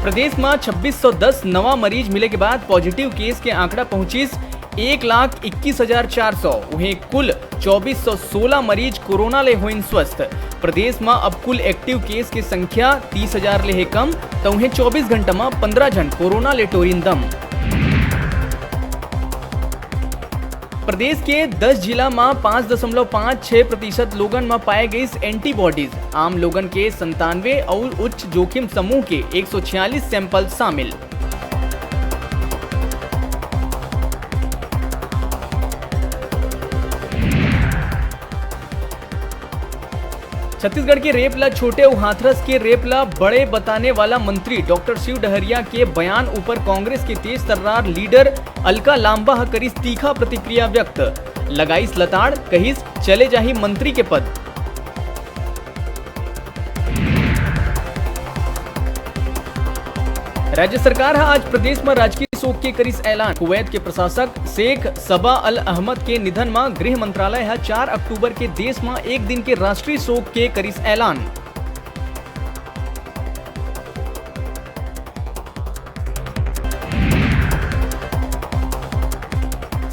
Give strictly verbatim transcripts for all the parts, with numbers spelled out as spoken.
प्रदेश म छब्बीस सौ दस नवा मरीज मिले के बाद पॉजिटिव केस के आंकड़ा पहुंचिस एक लाख इक्कीस हजार चार सौ। उहें कुल चौबीस सौ सोला मरीज कोरोना ले होइन स्वस्थ। प्रदेश म अब कुल एक्टिव केस के संख्या तीस हजार ले हे कम, त उहें चौबीस घंटा म पंद्रह झन कोरोना ले टोरिन दम। प्रदेश के दस जिला म पाँच दशमलव पाँच छह प्रतिशत लोगन म पाए गइस एंटीबॉडीज। आम लोगन के संतानवे अउ उच्च जोखिम समूह के एक सौ छियालीस सैंपल शामिल। छत्तीसगढ़ के रेप ला छोटे अउ हाथरस के रेप ला बड़े बताने वाला मंत्री डॉक्टर शिव डहरिया के बयान ऊपर कांग्रेस के तेज तर्रार लीडर अलका लांबा ह करिस तीखा प्रतिक्रिया व्यक्त। लगाइस लताड़, कहिस चले जाही मंत्री के पद। राज्य सरकार ह आज प्रदेश म राजकीय शोक के करिस ऐलान। कुवैत के प्रशासक शेख सबा अल अहमद के निधन म गृह मंत्रालय ह चार अक्टूबर के देश म एक दिन के राष्ट्रीय शोक के करिस ऐलान।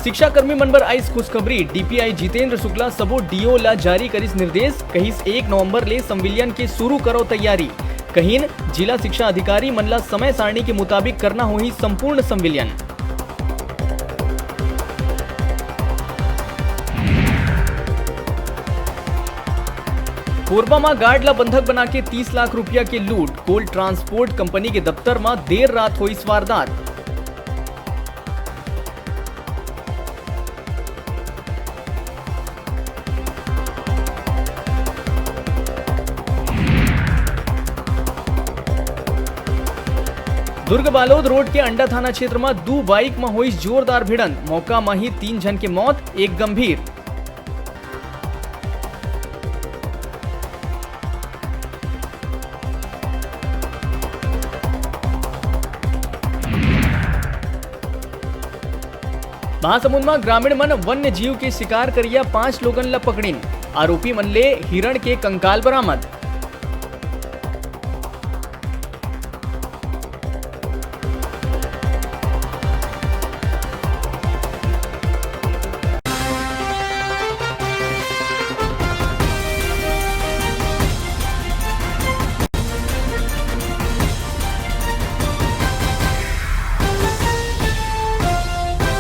शिक्षाकर्मी मन बर आइस खुशखबरी। डीपीआई जितेंद्र शुक्ला सबो डीओ ला जारी करिस निर्देश, कहिस एक नवंबर ले संविलियन के शुरू करो तैयारी। कहिन जिला शिक्षा अधिकारी मन ला समय सारणी के मुताबिक करना होही संपूर्ण संविलियन। कोरबा म गार्ड ला बंधक बना के तीस लाख रुपया के लूट। कोल ट्रांसपोर्ट कंपनी के दफ्तर म देर रात होइस वारदात। दुर्ग बालोद रोड के अंडा थाना क्षेत्र म दू बाइक म होइस जोरदार भिड़ंत। मौका म ही तीन झन के मौत, एक गंभीर। महासमुंद म ग्रामीण मन वन्य जीव के शिकार करिया पांच लोगन ल पकड़िन। आरोपी मन ले हिरण के कंकाल बरामद।